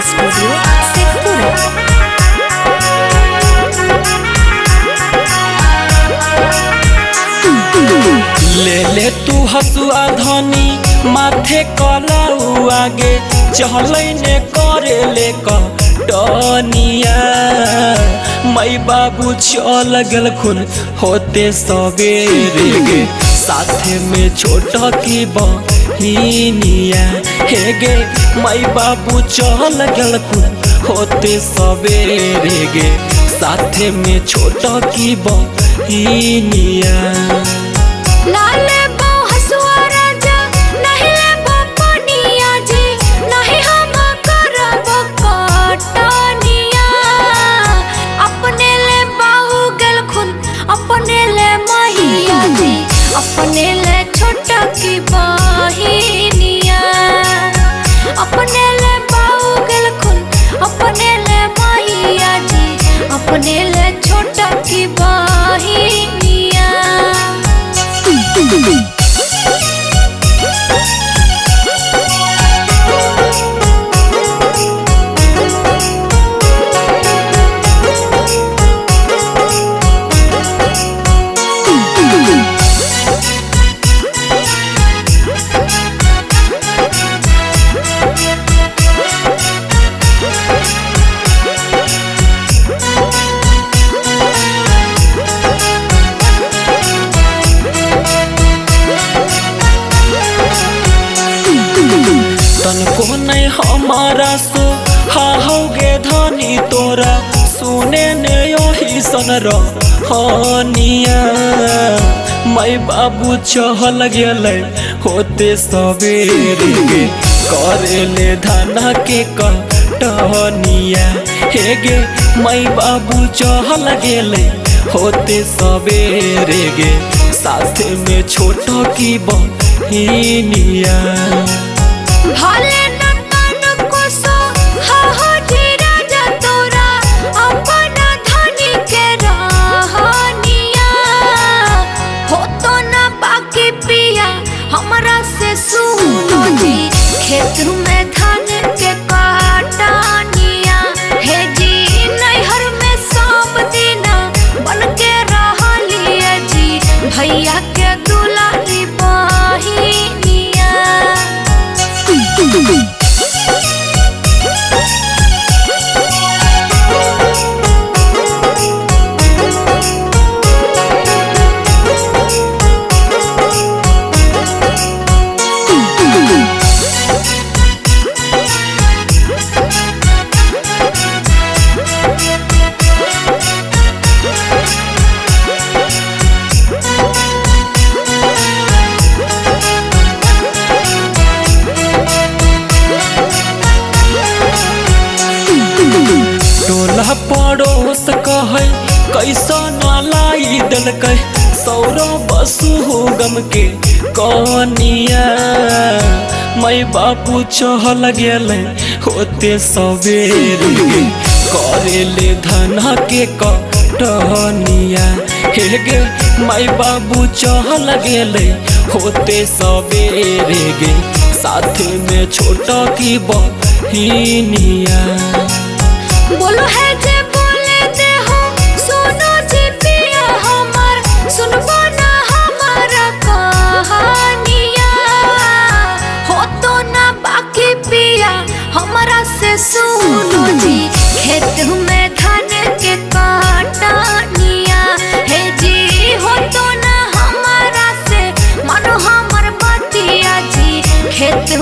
Studio Sheikhpura. ले ले तू हसुआ धनी माथे कलाऊ आगे चहलै ने करे ले कटनिया। माई बाबू चल गेलखुन होते सबेरे गे, साथे में छोट की बहिनिया। हे गे माई बाबू चल गेलखुन होते सबेरे गे, साथे में छोट की बहिनिया। लाले बो हसुआ राजा नहीं लेबो पनिया जी, नहीं हम करब कटनिया। अपने ले बाहु गेलखुन अपने ले महिया जी, अपने ले छोटा की बहिनिया। अपने ले बाहु गेलखुन अपने ले महिया जी, अपने ले छोटा की बहिनिया। तनको नहीं हमारा सो हा गे धनी तोरा सुने ने यही सन रहनिया। माई बाबू चहल गेलै होते सबेरे गे, करे ले धाना के कटनिया। हे गे माई बाबू चहल गेलै होते सबेरे गे, साथे में छोट की बहिनिया। भले न तन कोसो हा हो जी राजा तोरा अपन धनी के रहनिया। हो तो न बाकी पिया हमरा से सुनो जी, खेत में धान के काटनिया। हे जी नैहर में सब दिना बन के रहलिए जी, भैया के दुलारी बहिनिया। टोला पड़ोस कहै कैसा लाई देलकै सौरव बसु गम के कनिया। माई बाबू चहल गेलै होते सबेरे गे, करे ले धना के कटनिया। हे गे माई बाबू चहल गेलै होते सबेरे गे, साथे में छोट की बहिनिया। बोलो है जे बोले दे हो सुनो जी पिया हमर, सुनबो ना हमारा कहानिया। हो तो ना बाकी पिया हमरा से सुनो जी, खेत में धान के काटनिया। हे जी हो तो ना हमारा से मानो हमर बतिया जी, खेत